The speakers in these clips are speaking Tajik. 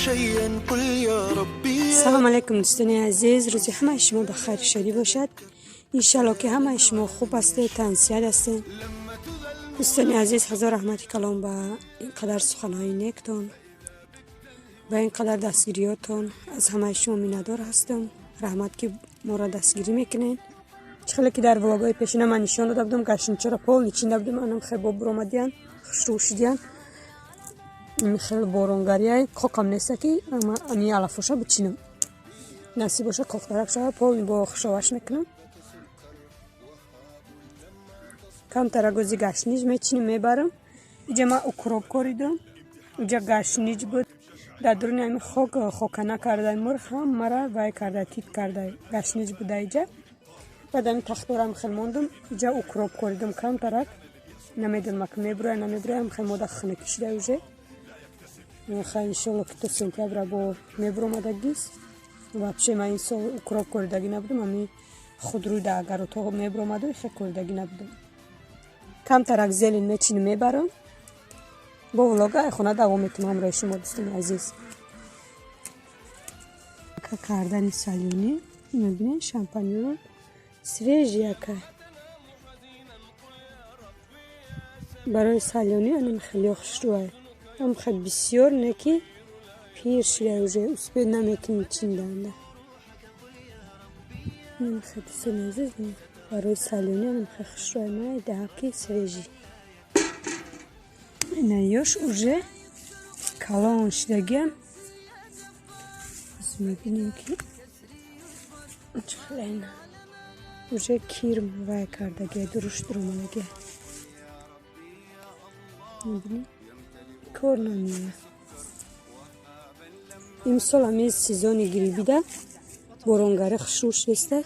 شيئا قل يا ربي. Салом алейкум, дӯстони азиз, рӯзи ҳамаи шумо ба хайру шодӣ бошад. Иншалло, ки ҳамаи шумо хуб ҳастед, тансиҳат ҳастед. Дӯстони азиз, ҳазор раҳмати калом ба ин қадар суханҳои нектон, ба ин қадар дастгириётон. Аз ҳамаи шумо миннатдор ҳастам. Раҳмат, ки моро дастгирӣ мекунед. Чӣ хеле ки дар влогҳои пешина ман нишон дода будам, гашничаро полный чинда будем, анам хел бо буромадиян, хушрӯ шудиян. Хел боронгарияй кокам неста, ки ами алафоша бичинам. Насиб боша, коктарак шава, полный бо хушоваш мекунам. Камтара гӯзи гашниж мечинем, мебарам. Иҷа ман укроп коридам, иҷа гашниж буд. Дар дуруни ами хок хокана кардай, мурғ ҳамара вай карда, тит кардай. Гашниж буда иҷа. Баъд ами тахторам хел мондум. Иҷа укроп коридам камтарак. Намедонам, ки мебуроя, намебуроям. Хел мода хунукӣ шуда уже. Хай, иншолло, ки то сентябра бо мебуромадагист. Вообще ман ин сол укроп коридагӣ набудам. Ами худрӯй да агарото мебуромаду, хел коридагӣ набудам. Камтарак зелень мечинем, мебарам. Бо влога хона давом метунам ҳамроҳи шумо, дӯстони азиз. Кардани салёнӣ мебинед, шампаньон свежий яка. Барои салёнӣ анам хеле хушрӯай. Ам хел бисёр не, ки пир шуда, уже успеть намекунӣ чинданда. Дӯстони азиз, барои салёнӣ анам хел хушрӯай, майдаки, свежий. Ина ёш уже калон шудагиам. Мебинем, ки чӣ хеле ина уже кирм вай кардагия, дурушт дуромадагия. Мебинем, кор намеояд. Имсол ҳами сезони грибида боронгари хушрӯ шудеста.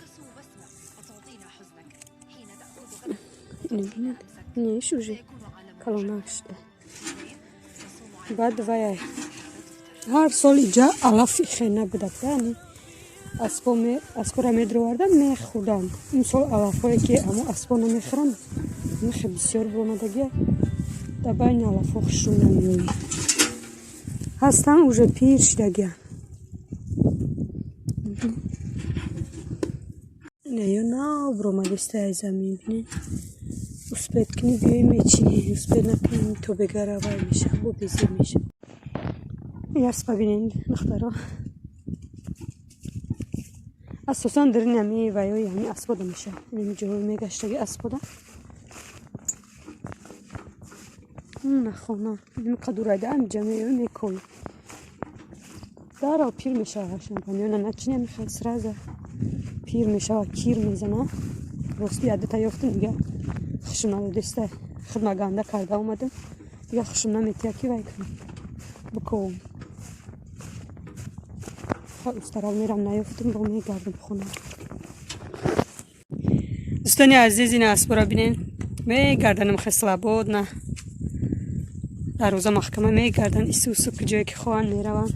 Бинед, неш уже калонак шуда. Баъд вай ҳар сол иҷа алаф хе набуда, яъне аспора медровардам, мехӯрдам. Имсол алафҳое, ки амо аспо намехӯранд, мехе бисёр буромадагия. Дар байни алафҳо хушрӯ намеояд. Ҳастам, уже пир шудагия. Ё нав буромадиста аз замин, бинед. Успеть кунӣ, биёй мечинӣ, успеть накунӣ, то бегара вай меша, бо безеб меша. Аспа бинед, духтаро. Асосан дарини ҳами вайҳои ҳами аспода меша. Ҳами ҷоҳои мегаштаги аспода. На хона қадурайда ҳамиҷа меои, мекои. Дарҳол пир мешава шампаньона, начини, мехоҳад, сразу пир мешава, кир мезана. Рости, ядата ёфтум, дига хушм надодиста. Худма ганда карда омадам, дига хушм наметия, ки вай кунам, биковам. Устарав мерам, наёфтум, бо мегардам хона. Дӯстони азиз, ина аспора бинен, мегарданам хе свободно. Дарвоза маҳкама, мегардан исусу, ки ҷое ки хоҳанд мераванд.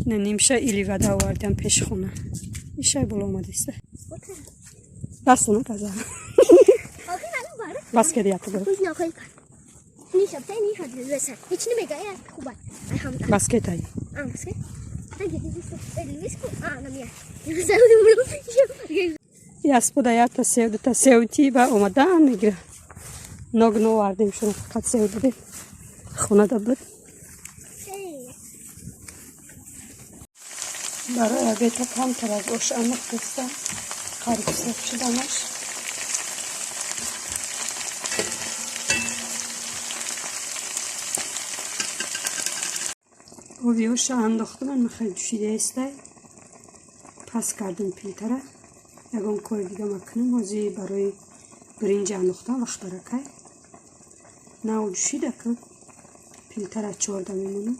Ина нимша или вода овардиам пеши хона. Ишай боло омадиста. Даста наказа. Бас кеди, ята. Бас кетай. Аспода ята сев, дута севти ба омадан мегира. Ног новардем шуно, фақат сев додем. Хонада буд. Барои обеда камтар аз ош андохтаста. Қариб сеф шуданаш. Оби оша андохтам, мехел ҷӯшидаистай. Пас кардам плитара. Ягон кори дига макунам. Ҳозир барои биринҷ андохтам вақтаракай. Нав ҷӯшида ку. Плитара чорда мемонам.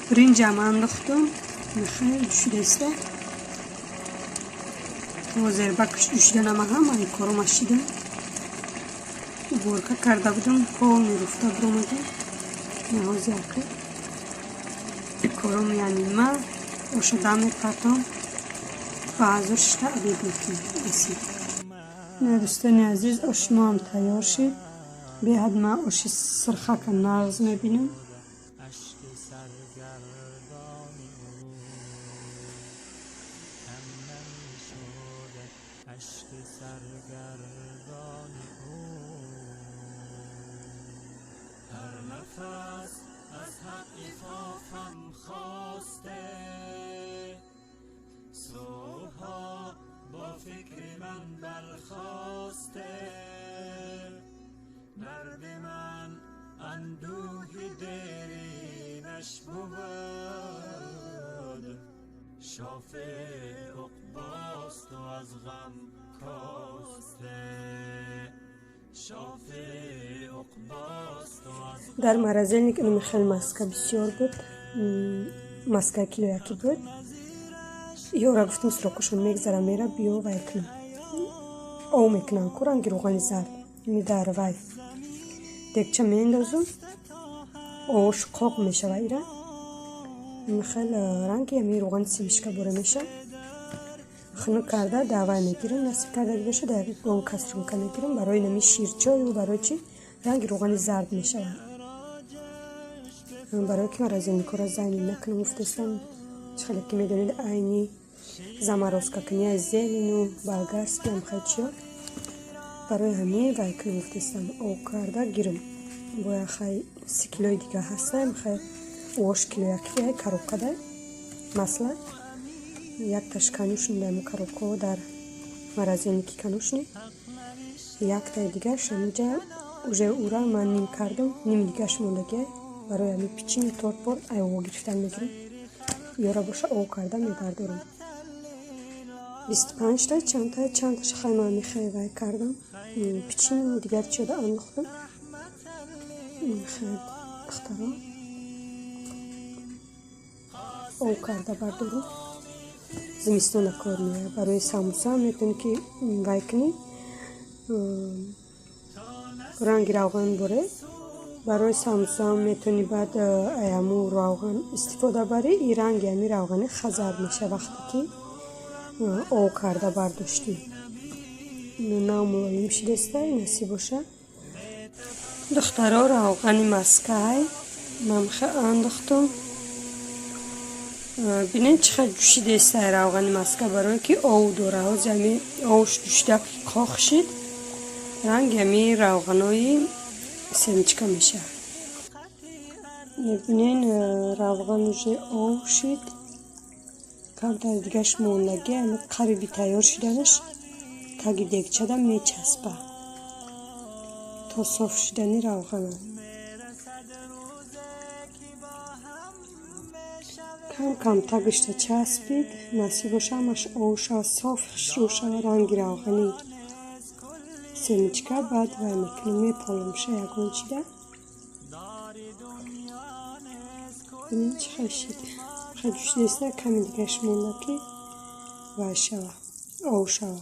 Биринҷам андохтам. Мехел ҷӯшидаиста. Ҳозир ба ҷӯшиданама ҳамаи корома шидам. Уборка карда будам, полный руфта биромадем. Ҳозир ака кором, яъне ма оша дам мепартом ва ҳазур шишта обед мекунем. Расид. На, дӯстони азиз, оши моам тайёр шид. Беҳад ман оши сирхака нағз мебинам. سرگردان او. هر نفس از حق عفافم خواسته، صبحها با فکر من برخاسته. درد من اندوه دیرینش بود، شافع عقباست و از غم کاسته، شافع عقباست و از Дар морозильник инами хеле маска бисёр буд, маскаи килоякӣ буд. Ёра гуфтам, срокашон мегзара, мера, биё вай кунам, ов мекунам ку, ранги рӯғани зард. Ими дар вай дегча меандозум, ош қоқ мешава, ира хел ранги ами рӯғани семечка бора меша. Хунук карда давай мегирам, насиб кардаги боша, дар ягон кастрюлька мегирам барои нами ширчою, барои чи ранги рӯғани зард мешавад. Барои ки морозильникҳоро зайни накунам гуфтастам. Чӣ хеле ки медонед, айни заморозка кунӣ аз зелену болгарский ам чиё, барои ҳамин вай кунам гуфтастам, об карда гирам. Бояд хай 30 килои дига ҳастам, хай ош килояки коробкада масла якташ конюшни, дар коробкаҳо дар морозильники конюшни, яктаи дигаш ҳаминҷа уже ура ман ним кардам, ними дигаш мондагиай. Барои ҳамин печенье, торт бор айво гирифтан мегирам, ёра боша об карда мебардорам. 25та чандта, чандташа хай ман мехай вай кардам, печенье дигар чиёда андохтам. Хай, духтаро, об карда бардорам, зимистона кор меояд. Барои самбуса метавонӣ ки вай кунӣ, ранги равған боре. Барои самбуса метавонӣ баъд аяму равған истифода барӣ. И ранги ами равғани хазар меша, вақте ки об карда бардоштӣ, нав мулоим шидестай. Насиб боша, духтаро, равғани маскай ман андохтум. Бинед, чӣ қадр ҷӯшидестай равғани маска, барое ки ов дора. Ҳози ами овш ҷӯшида қоқ шид, ранги ами равғанои семечка мешавад. Мебинен, равған уже ов шид, камтар дигаш мондагӣ, ами қариби тайёр шиданаш таги дегчада мечаспа то соф шидани равғана. Кам кам тагишта часпид. Насиб боша, ҳамаш ов шава, соф хушрӯ шава, ранги равғани семечка. Баъд вай мекунем, меполамша ягон чида. Бинед, чӣ хел шид, хел ҷӯшидаиста, ками дигаш монда ки вай шава, ов шава.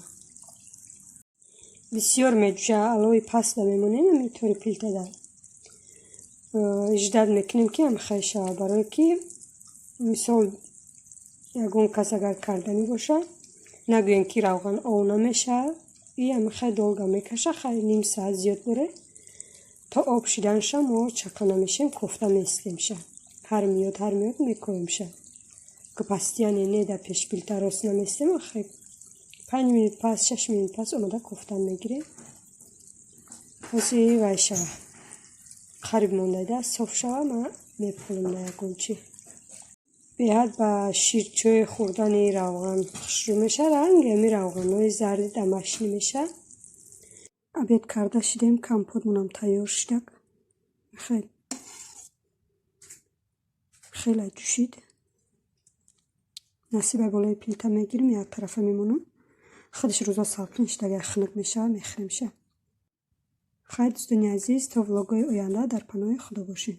Бисёр меҷӯша, алои паста мемонем, ҳаминтори плитада ждать мекунем ки ҳамхел шава, барое ки мисол ягон кас агар карданӣ боша, нагӯем ки равған ов намешавад. И ҳамихел долго мекаша, хай ним саат зиёд боре то об шиданша. Мо чақа намешем, кофта местемша, ҳар меёд, ҳар меёд мекоемша, ки постоянно не дар пеши плита рост наместем. Хай 5 минут пас, 6 минут пас омада кофтан мегирем. Ҳози вай шава, қариб мондада соф шава, ман меполам на ягон чи. Беҳад ба ширчои хӯрдани равған хушрӯ меша, ранги ами равғанҳои зарди домашний меша. Обед карда шидем, компотмонам тайёр шидак, хел хеле ҷӯшид. Насиба болои плита мегирим, як тарафа мемонам, худаш рӯзо салқин шид, агар хунук мешавад, мехӯремша. Хайр, дӯстони азиз, то влогҳои оянда дар паноҳи Худо бошед.